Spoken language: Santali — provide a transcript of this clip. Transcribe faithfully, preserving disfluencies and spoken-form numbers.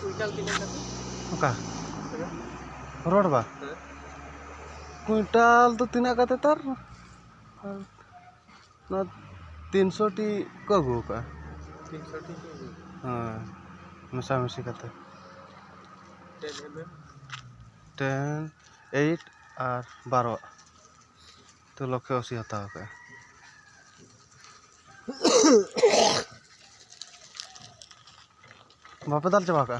ᱠᱩᱭᱱᱴᱟᱞ ᱛᱤᱱᱟᱹᱜ ᱠᱟᱛᱮ? ᱚᱠᱟ? ᱨᱚᱲ ᱵᱟ? ᱦᱮᱸ᱾ ᱠᱩᱭᱱᱴᱟᱞ ᱫᱚ ᱛᱤᱱᱟᱹᱜ ᱠᱟᱛᱮ ᱛᱟᱨ? ᱱᱚᱣᱟ ᱛᱤᱱᱥᱚ ᱴᱤ ᱠᱚ ᱟᱹᱜᱩ ᱟᱠᱟᱫᱼᱟ᱾ ᱛᱤᱱᱥᱚ ᱴᱤ ᱠᱚ ᱟᱹᱜᱩ ᱟᱠᱟᱫᱼᱟ᱾ ᱦᱳᱭ, ᱢᱮᱥᱟᱢᱤᱥᱤ ᱠᱟᱛᱮ᱾ ᱴᱮᱱ ᱮᱢ ᱮᱢ? ᱴᱮᱱ, ᱮᱭᱤᱴ ᱟᱨ ᱵᱟᱨᱚ᱾ ᱛᱚ, ᱞᱚᱠᱷᱮ ᱟᱹᱥᱤ ᱦᱟᱛᱟᱣ ᱟᱠᱟᱫᱼᱟ᱾ ᱵᱟᱯᱮ ᱫᱟᱞ ᱪᱟᱵᱟ ᱠᱟᱜᱼᱟ?